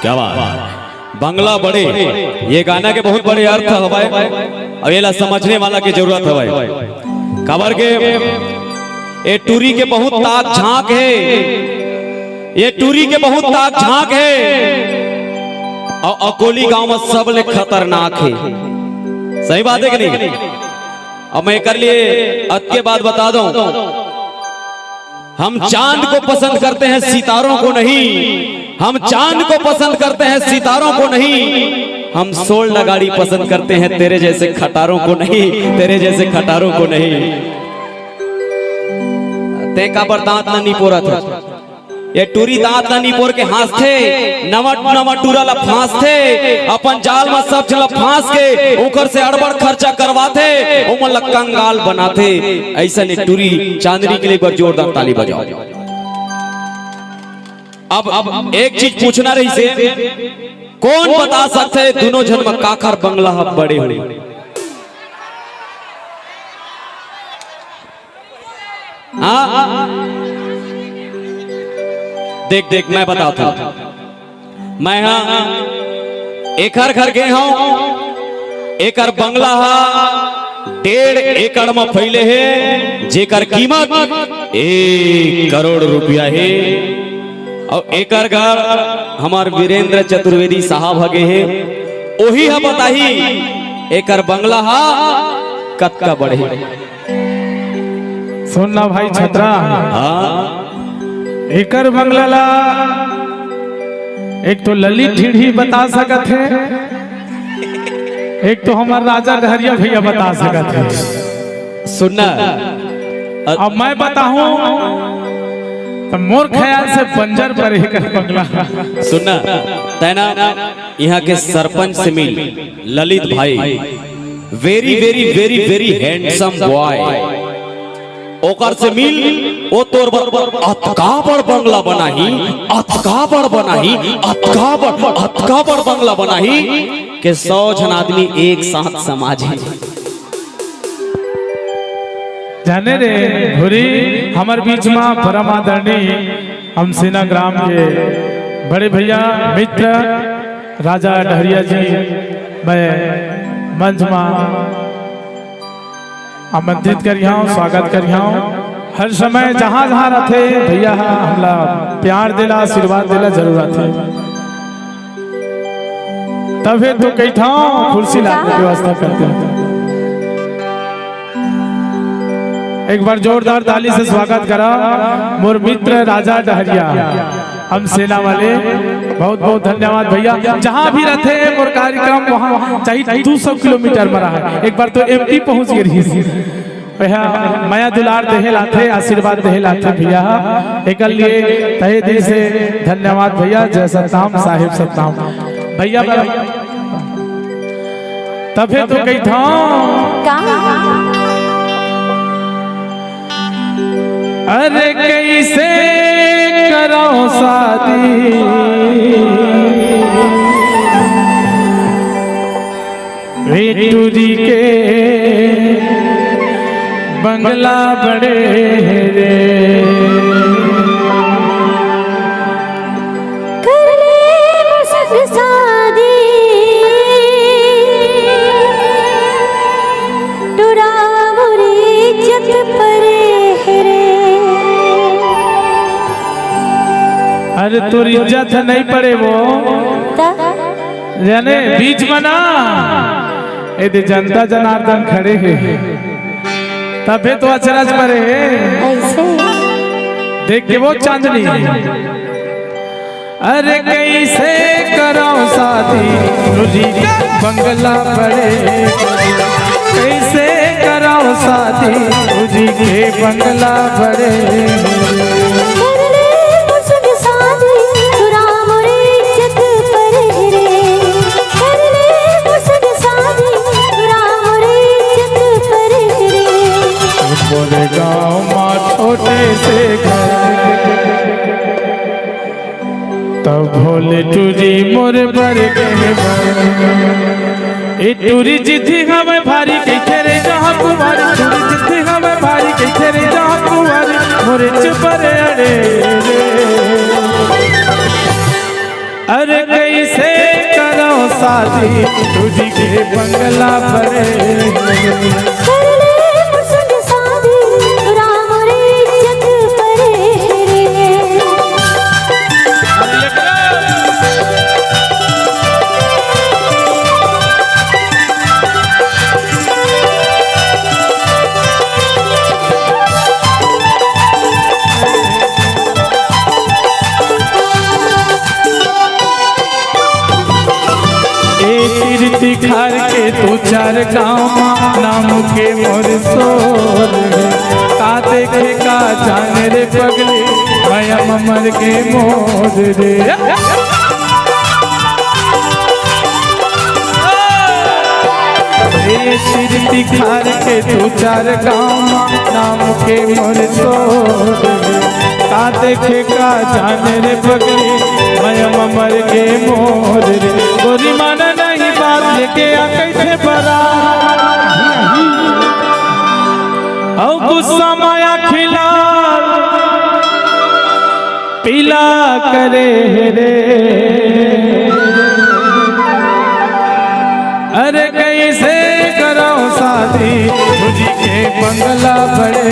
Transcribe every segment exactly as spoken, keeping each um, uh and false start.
क्या बात। बंगला बड़े, ये गाना के बहुत बड़े अर्थ हवय, अउ एला समझने वाला के जरूरत हवय। काबर के ए टूरी के बहुत ताक झांक हे, ये टूरी के बहुत ताक झांक हे, अउ अकोली गांव में सबले खतरनाक हे। सही बात है कि नहीं? अब मैं एकर लिए अतके बात बता दूं, हम चांद को पसंद करते हैं, सितारों को नहीं। हम चांद को पसंद करते हैं, सितारों को नहीं। हम सोल नगाड़ी पसंद करते हैं, तेरे जैसे खटारों को नहीं, तेरे जैसे खटारों को नहीं। ते काबर दांत ला निपोरत हे? ये टूरी दांत ला निपोर के हांसथे, नवा नवा टूरा ला फांसथे, अपन जाल म सब झन ला फांस के ओकर से अड़बड़ खर्चा करवाथे, ओमन ला कंगाल बनाथे। अइसन ए टूरी चांदनी के लिए एक बार जोरदार ताली बजाओ। अब, अब एक चीज पूछना रहिसे, कोन बता सकथे दुनों झन म काखर बंगला ह बड़े होही? हाँ? देख, देख, मैं बताता हूँ। मैं हा एकर घर गे हूँ, एकर बंगला हा डेढ़ एकड़ म फैले हे, जेकर कीमत एक करोड़ रुपया हे। अउ एकर घर हमर वीरेंद्र चतुर्वेदी साहब ह गे हे, ओही ह बताही एकर बंगला हा कतका बड़े हे। सुन ना भाई छतरा, हाँ। एकर बंगला ला एक तो ललित ढीढ़ी बता सकत हे, एक तो हमर राजा डहरिया भैया बता सकत हे। सुनना, अ- अब मैं बताहूं तो मोर ख्याल से बंजर पर एकर बंगला। सुनना, तैना यहाँ के सरपंच से मिल, ललित भाई, very, very, very, very handsome boy। ओकर से मिल, ओ तोर बर अतका बड़ बंगला बनाही, अतका बड़ बनाही, अतका बड़, अतका बड़ बंगला बनाही के सौ झन आदमी एक साथ समा जाही। जाने रे भूरी, हमर बीच मा परम आदरणीय अमसेना ग्राम के बड़े भैया मित्र राजा डहरिया जी, मैं मंच मा आमंत्रित करिहौं, स्वागत करिहौं। हर समय जहाँ जहाँ रथे भैया ह हमला प्यार देला, आशीर्वाद देला जरूर आथे। तभे तो कहिथौं कुर्सी ला के व्यवस्था कर दे। एक बार जोरदार ताली से स्वागत करा मोर मित्र राजा डहरिया, हम सेना वाले। बहुत बहुत धन्यवाद भैया। जहाँ भी रथे मोर कार्यक्रम वहाँ चाहे दू सौ किलोमीटर म रहा, एक बार तो एमपी पहुँच गे रहिस। वह मया दुलार देहे लाथे, आशीर्वाद देहे लाथे भैया। एकर लिए तहे दिल से धन्यवाद भैया। जय सतनाम साहेब सतनाम भैया। तभे तो कहिथौं। का? अरे कैसे करो शादी रे टूरी के बंगला बड़े हे रे। कर ले मोर संग शादी, टूरा मोर इज्जत परे हे रे। अरे तोर इज्जत नहीं परे वो। त? जाने बीच म ना, ए दे जनता जनार्दन खड़े हे, तभे तो अचरज परे हे। ऐसे? देख के वो चांदनी। अरे कैसे करो शादी, टूरी के बंगला बड़े। कैसे करो शादी, टूरी के बंगला बड़े। कर ले मोर संग शादी, टूरा मोर इज्जत परे रे। कर ले मोर संग शादी, टूरा मोर इज्जत परे रे। मोरे गाँव मा छोटे से घर, तब भोले टूरी मोर बर के बर। ए टूरी जिद्दी हवय भारी कहिथे रे जहाँ कुंवारी, टूरी जिद्दी हवय भारी कहिथे रे जहाँ कुंवारी, मोरे चुपर अड़े रे। अरे कई शादी तुझी के बंगला परे। कर ले मुझसे शादी, राम रे इज्जत परे रे। ए तीर तिखार के दू चार गाँव मा नाम के मोर सोर हे। का देखे का जाने रे पगली, मया ममर के मोर रे। ए तीर तिखार के दू चार गाँव मा नाम के मोर सोर हे। का देखे का जाने रे पगली, मया ममर के मोर रे। गोरी माना नहीं बात, लेके आ कैसे बरा। औ गुस्सा माया खिला पीला करे रे। अरे कैसे करो शादी, तुझी के बंगला बड़े।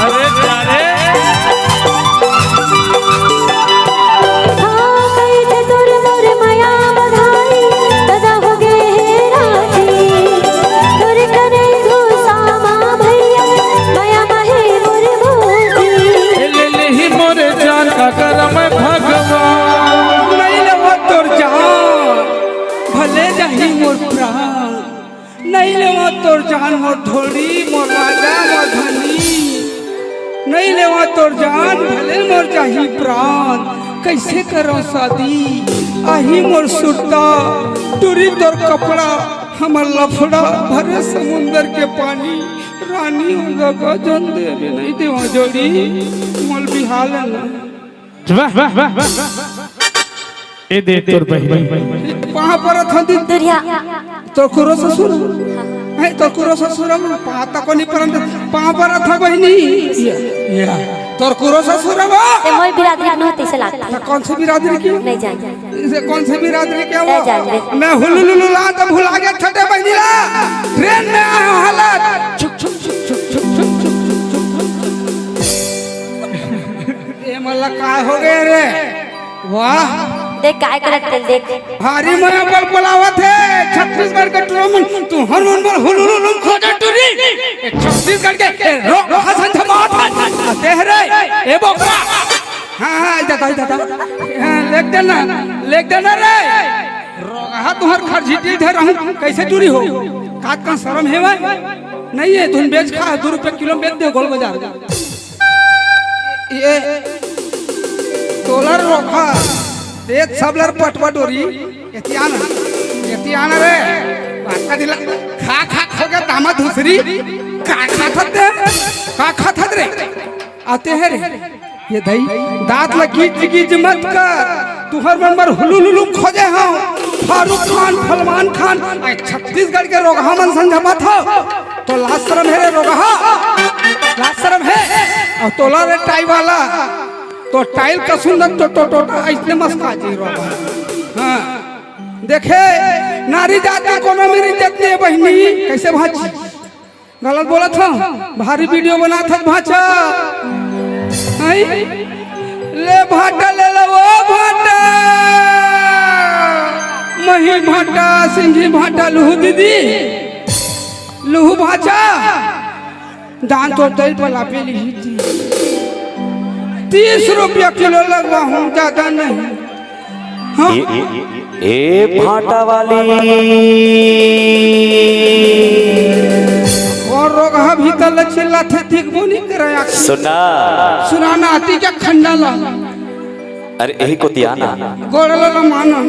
अरे जा रे। ए ले ले ही मोरे जान का करम भगवान। नहीं लेवा तोर जान, भले जाही मोर प्राण। नहीं लेवा तोर जान, मोर ढोली, मोर राजा, मोर धनी। नहीं लेवा तोर जान, भले मोर जाही प्राण। कैसे करो शादी, आही मोर सुरता, टूरी तोर कपड़ा, हमर लफड़ा, भरे समुंदर के पानी। रानी हो जागा जन देवे नहीं देवा जोड़ी, मोल बिहाल है ना। वाह, वाह, वाह, वाह, वाह। ए दे तोर बहिनी। पाँव परत हन दी। दुरिया। तोर कुरो ससुर। है तोर कुरो ससुर हम पाँव तको नहीं परन। पाँव परत हन बहिनी। या, या। तोर कुरो ससुर हम। ते मोर बिरादरी के नोहत इसे लागथे। तो कौन सी बिरादरी के? नहीं जान। इसे कौन सी बिरादरी के वो? नहीं जान दे। मैं हुलुलुलु ला तो भुला गया छठे बहिनी ला। ट्रेन में आया हूँ हालत। छुक, छुक, छुक। ए मला काय हो गए रे? वाह। देख काय करत तेल देख। भारी मया बल बुलावत है छत्तीसगढ़ के टुरा मन। तू हर मन बर हुलुलुलु खोजा टुरी। ए छत्तीसगढ़ के ए रो हसन धमात है। तेहरे ए बोकरा। हाँ, हाँ, इधर आ, इधर आ। हाँ, लेक देना, लेक देना रे। रोगहा तुहर खरझिटी ढेर रहूं, कैसे टुरी हो? कात का शर्म है भाई? नहीं है, तुम बेच खा, दो रुपये किलो बेच दे गोल बाजार। ये तोलर रोखा, देत सबलर पटवा डोरी, एतियान, एतियान रे, बाका दिला, खा खा खो गया दामा धुसरी, का खा खाते, का खा खात रे, आते हैं रे, ये दई, दांत ला गीज गीज मत कर, तुहर मन बर हुलुलुलु खोजे हंव, फारूक खान, फलमान खान, ए छत्तीसगढ़ के रोगहा मन संझा मत हो, तो लाज शरम हे रे रोगहा, लाज शरम हे। अउ तोला रे टाई वाला, तो टाइल का सुंदर तो टोटो अइसने मस्का जी रोगहा। हाँ, देखे नारी जात के कोनो मेर इज्जत नहीं हे बहिनी, कैसे भांची? गलत बोलत हंव, भारी वीडियो बनात हस भांचा। हैं? ले भांटा ले ला वो भांटा, मही भांटा, सिंघी भांटा, लुहू दीदी। लुहू भांचा, दान तो तैल पर लापे लिही थी। तीस रुपया किलो लगवा हूँ, ज्यादा नहीं। हाँ। ए, ए, ए भांटा वाली। और रोगहा भीतर ले चिल्ला ठीक वो नहीं कराया। सुना। सुनाना आती क्या खंडाला? अरे, यही को दिया ना। गोड़ला माना।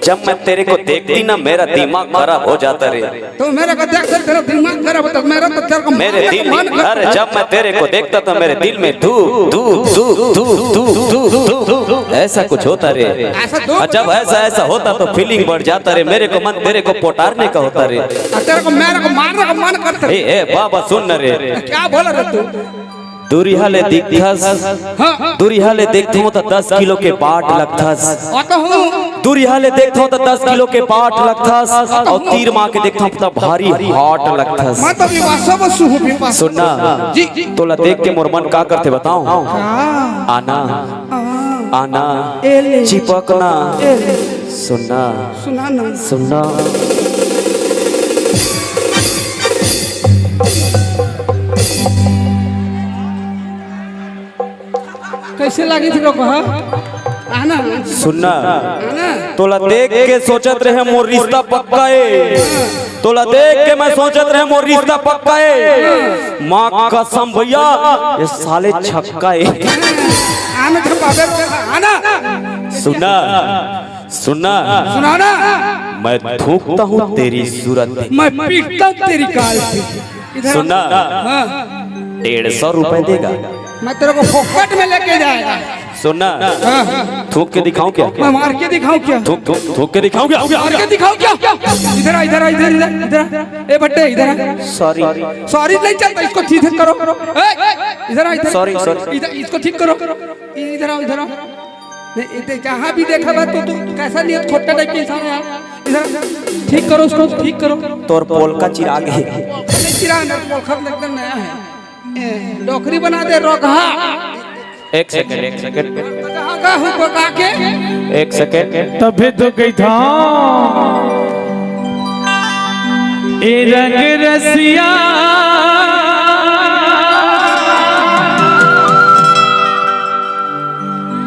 जब मैं तेरे को देखती ना, मेरा दिमाग खराब हो जाता रे। तो मेरे को देख कर तेरा दिमाग खराब होता, मेरा तो तेरे को मेरे मारने का दिल, मन करता अरे, है। जब मैं तेरे को देखता तो मेरे दिल में धूप, धूप, धूप, धूप, धूप, धूप, धूप, धूप, ऐसा कुछ होता रे। ऐसा दो और जब ऐसा, ऐसा होता तो फीलिंग बढ़ जाता रे। मेरे को मन तेरे को पोटारने का होता रे। और तेरे को मेरे को मारने का मन करता है। ए, ए, बाबा सुन ना रे। क्या बोला रे तू? दूरिहा ले दिखथस, हाँ। दूरिहा ले देखथों त दस किलो के बाट लगथस। ओ तो हूँ। दूरिहा ले देखथों त दस किलो के बाट लगथस, अउ तीर मार के देखथों त भारी hot लगथस। मैं तो विपाशा बसु हूँ, विपाशा। सुनना, जी, जी। तोला देख के मोर मन का करथे बताओ? हाँ। आना, हाँ। आना, ए ले। चिपकना। ए ले। सुनना, सुना ना। सुनना। कैसे लागे थे लोग, हाँ? आना। सुनना। आना। तोला देख के सोचत रहे मोर रिश्ता पक्का ए। तोला देख के मैं सोचत रहे मोर रिश्ता पक्का ए। माँ कसम भैया, ये साले छक्का ए। आना था बाबे, आना। सुनना। सुनना। सुनाना। मैं थूकता हूँ तेरी सूरत पे। मैं पीटता हूँ तेरी गाल पे। इधर आ। सुनना। हाँ। डेढ़ सौ रुपए देगा। मैं तेरे को फोकट में लेके जाएगा। सुनना। हाँ। थूक के दिखाऊं क्या? मैं मार के दिखाऊं क्या? थूक, थूक, थूक के दिखाऊं क्या? मार के दिखाऊं क्या? इधर आ, इधर आ, इधर, इधर, इधर आ। ए भट्टे, इधर आ। Sorry। Sorry नहीं चलता, इसको ठीक करो। ए, इधर आ, इधर। Sorry, sorry। इधर, इसको ठीक करो। इधर आओ, इधर आओ। नहीं, इधर जहाँ भी देखा बा तो तू कैसा नहीं है, खोटा टाइप के इंसान है यार। इधर ठीक करो उसको, ठीक करो। तोर पोल का चिराग है। नहीं चिराग ना, पोल का एकदम नया है। ए, डोकरी बना दे, रोगहा। एक सेकंड, एक सेकंड। कहाँ का हूँ बका के? एक सेकंड। तभी तो गई था। ए रंग रसिया,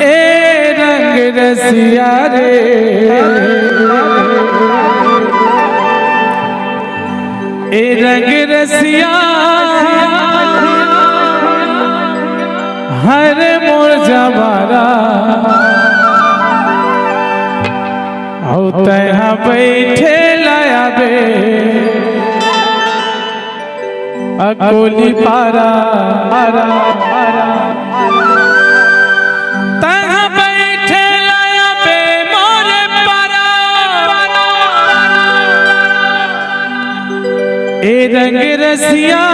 ए रंग रसिया रे, ए रंग रसिया, हर मोर जवारा, हौ तैहा बैठे लाया बे। अकोली पारा, पारा, पारा, पारा। तहाँ बैठे लाया बे मोरे पारा। ए रंग रसिया,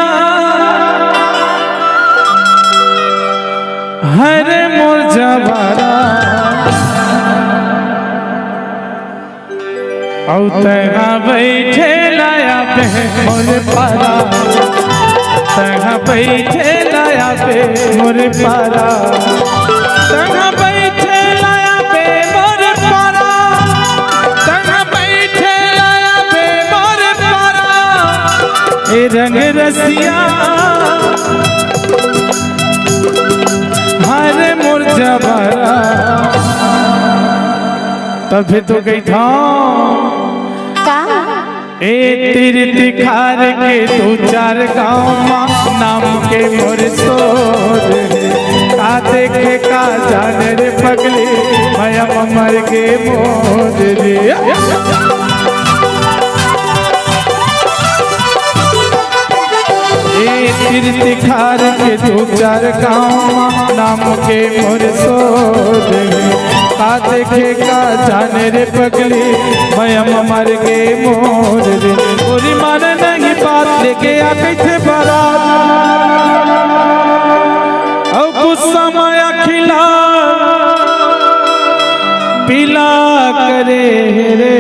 हरे मोर जवारा। अउ तैहा बैठे लाया बे मोर पारा, तैहा बैठे लाया बे मोर पारा, तैहा बैठे लाया बे मोर पारा, तैहा बैठे लाया बे मोर पारा। ए रंग रसिया, हरे मोर जवारा। तभी तो गई था। का? ए तीर तिखार के दू चार गाँव मा नाम के मोर सोर हे। का देखे का जाने रे पगली, मया मर के मोर रे। ए तीर तिखार के दू चार गाँव मा नाम के मोर सोर हे। का देखे का जाने रे पगली, मया मर के मोर रे। गोरी माने नहीं बात, लेके आ कैसे बारात। अउ गुस्सा माया खिला पीला करे रे।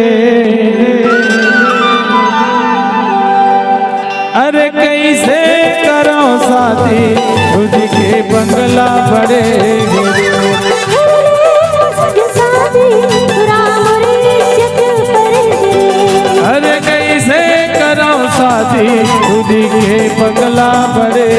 अरे कैसे करो शादी, खुद के बंगला बड़े रे। अरे कैसे करो शादी, खुद के बंगला बड़े।